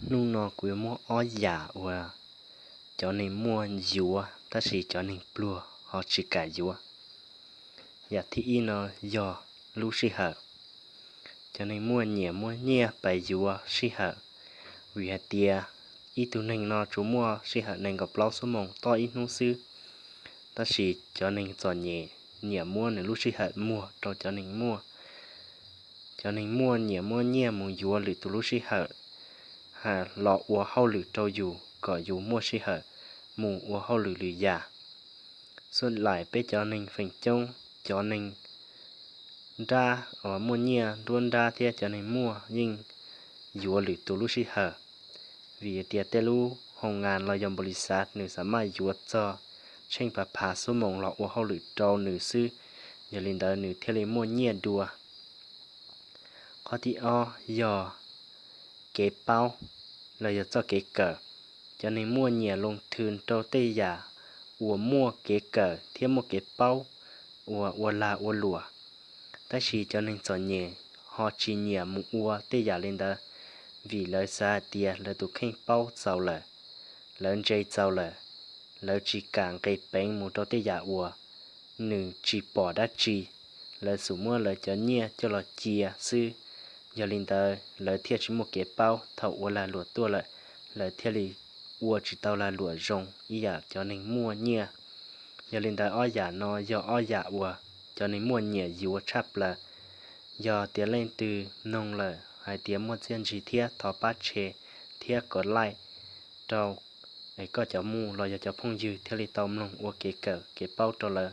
Hnub no kuv yuav muab ob yam uas cov neeg muaj yuav tab sis cov neeg pluag ho tsis kam yuav. Yam thib ib no yog lub sij hawm. Cov neeg muaj nyiam muab nyiaj pais yuav sij hawm, vim hais tias ib tug neeg no tsuas muaj sij hawm nees nkaum plaub xuab moos toj ib hnub xwb. Tab sis cov neeg txom nyem nyiam muab nws lub sij hawm muag rau cov neeg muaj. Cov neeg muaj nyiam muab nyiaj mus yuav lwm tus lub sij hawm, ha, los ua hauj lwm rau yus kom yus muaj sij hawm mus ua hauj lwm lwm yam. Xub laim peb cov neeg feem coob, cov neeg nrab uas muaj nyiaj nruab nrab thiab cov neeg muaj yeej yuav lwm tus lub sij hawm, vim tias tej lub hoo ngas los yog npaum li xav nws xav maj yuav txog tsheej phav phav xuab moos los ua hauj lwm rau nws xwb, yog li ntawd nws thiaj li muaj nyiaj dua. Qhov thib ob yog kev paub los yog txoj kev kawm. Cov neeg muaj nyiam loo thw rau tej yam uas muaj kev kawm thiab muaj kev paub uas ua lag ua luam. Tab sis cov neeg txom nyem ho tsis nyiam mus ua tej yam li ntawd, vim lawv xav hais tias lawv tus kheej paub txaus lawm, lawv ntse txaus lawm, lawv tsis kam nqis peev mus rau tej yam uas nws tsis pom dab tsi, lawv xum muab lawv cov nyiaj coj los cia xwb. Yog li ntawd lawv thiaj tsis muaj kev paub, thaum ua lag luam tuaj lawm, lawv thiaj li ua tsis tau lag luam zoo ib yam cov neeg muaj nyiaj. Yog li ntawd ob yam no yog ob yam uas cov neeg muaj nyiam yuav tshaj plaws. Yog tias leej twg mloog lawm hais tias muaj txiaj ntsig thiab thov pab share thiab kom like rau, es koj cov mus los yog cov phooj ywg thiaj li tau mloog ua kev kawm kev paub rau lawv.